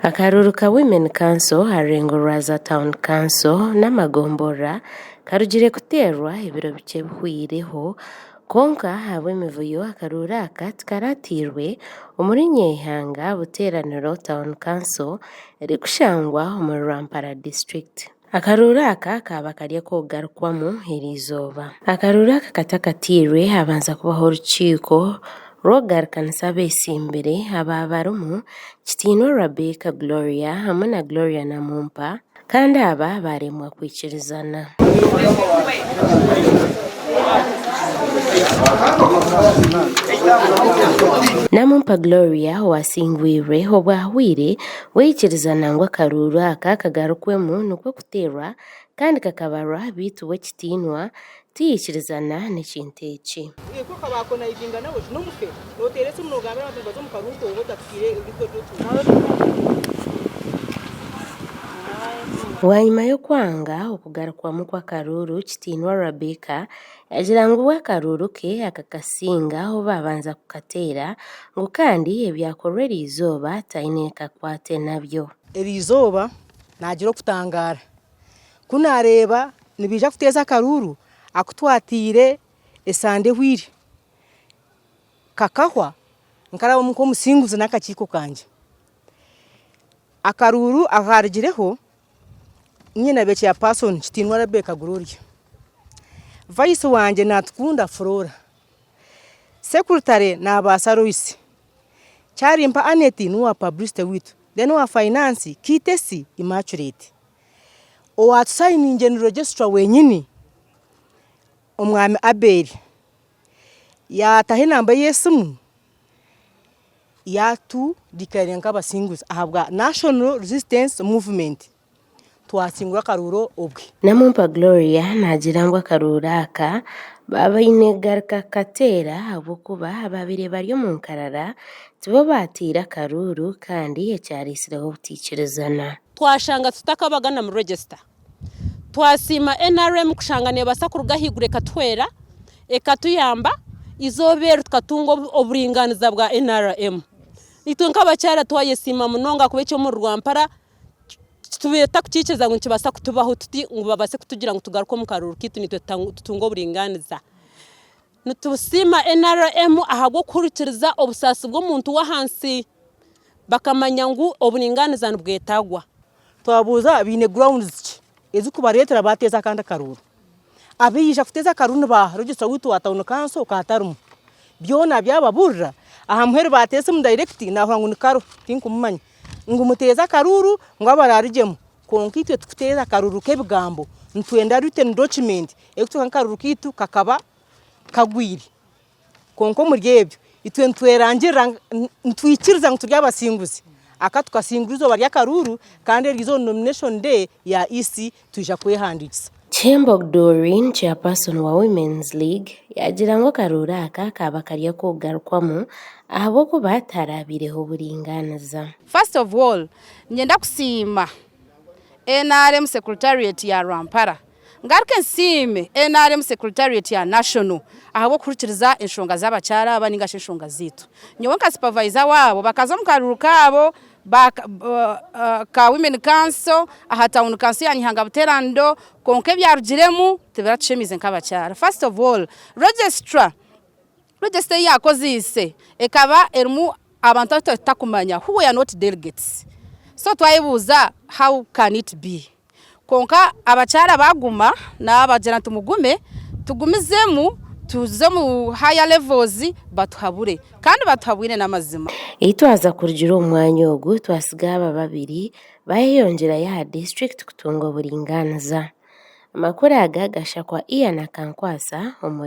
Akaruuru ka Women Council aha rurengo rwa za Town Council n'amagomborora karugire kuteerwa ebiro bikye bihweireho kwonka ahabw'emivuyo akaruuru aka tikarateirwe omuri Nyeihanga Buteraniro Town Council erikushangwa omuri Rwampara District. Akaruuru aka kaaba kari ak'okugarukwamu eriizooba. Akaruuru aka katakatiirwe habanza kubaho orukiiko rw'okugarukanisa abetsimbire aba barimu Kitiinwa Rabecca Gloria hamwe na Gloria Namumpa kandi aba baaremwa kwikirizana. Namumpa Gloria owasingwirwe obwahwire Waikirizana ngu akaruuru aka kagarukwemu nikwo kuteerwa kandi kakabarwa beitu we ekitiinwa tiyaikirizana n'ekintu eki. Bwanyima y'okwanga okugarukwamu kw'akaruuru, Kitiinwa Rabecca Yaagira ngu we akaruuru ke akakasinga ahu baabanza kukateera ngu kandi ebyakorwa eriizooba taine kakwate nabyo. Eriizooba naagira okutangaara ku naareeba nibaija kuteeza akaruuru aku twataire esande ehweire kakahwa nkarabamu nk'omusinguzi n'akakiiko kangye. Akaruuru akaarugireho Niinye nabaire chairperson Kitiinwa Rebecca Gloria, Vice wangye Natukunda Flora, Secretary Nabaasa Loyce, Kyarimpa Annet niwe owa publicity waitu then owa finance Keitesi Immaculate. Owatusayiningire ni registrar wenyini Omwami Abel yaataho enamba ye y'esimu Yatu declaringa nk'abasinguzi ahabwa National Resistance Movement twasingura akaruuru obwe. Namumpa Gloria naagira ngu akaruuru aka baaba baine kugaruka kukateera ahabw'okuba abaabaire bari omu nkarara tibo baateire akaruuru kandi ekyaretsireho obutaikirizana. Twashanga tutakabagana mu register. Twasiima NRM kushanga neebaasa kuruga ahaiguru ekatuhwera, ekatuyamba, eizooba eri tukatunga oburingaaniza bwa NRM. Itwe nk'abakyara twayesiima munonga ahakuba eky'omuri Rwampara tubaire tutakukiikiriza ngu nikibaasa kutubaho tuti ngu babaase kutugira ngu tugaruke omu karuuru kaitu naitwe tutunge oburingaaniza. Nitusiima NRM ahabw'okuhurikiriza obusaasi bw'omuntu w'ahansi bakamanya ngu oburingaaniza nibwetagwa. Twabuuza baine grounds ki ezirikubareetera baateeza akandi akaruuru. Abaija kuteeza akaruuru ni baaha? Registrar waitu wa town council ka atarimu. Byona byababurira, aha muheru baateera esimu direct naahurira ngu ni Karo tinkumumanya, ngu muteeze akaruuru ngu abararugyemu. Kwonka itwe tikuteeza akaruuru k'ebigambo, nitwenda written document erikutworeka ngu akaruuru kaitu kakaba kagwire. Kwonka omuri ebyo, itwe nitwerangirira, nitwikiriza ngu turi abasinguzi. Aka tukasingura eizooba ry'akaruuru kandi eryo izooba nomination day ya EC twija kwehandiikisa. Kihembo Doreen, Chairperson wa Women's League, yaagira ngu akaruuru aka kaaba kari ak'okugarukwamu ahabw'okuba tiharabaireho buringaaniza. First of all, niinyenda kusiima nrm Secretariat ya Rwampara Ngaruke nsiime nrm Secretariat ya National ahabw'okuhurikiriza enshonga z'abakyara aba ninga shi enshonga zaitu. Nyowe nka supervisor waabo bakaza omu karuuru kaabo ka Women Council aha Town Council ya Nyihanga Buterando kwonka ebyarugiremu tibiratushemiize nk'abakyara. First of all, registrar, register ei yaakozeise ekaba erimu abantu abu tutakumanya who were not delegates so twayebuuza how can it be? Kwonka abakyara baguma nabagira nti mugume tugumizemu tuze omu higher levels batuhabure kandi batuhabwire n'amazima. Ei twaza kurugira omu mwanya ogu twasiga aba babiri bayeyongyerayo aha disiturikiti kutunga oburingaaniza. Amakuru aga gashakwa Ian Akankwasa omuri.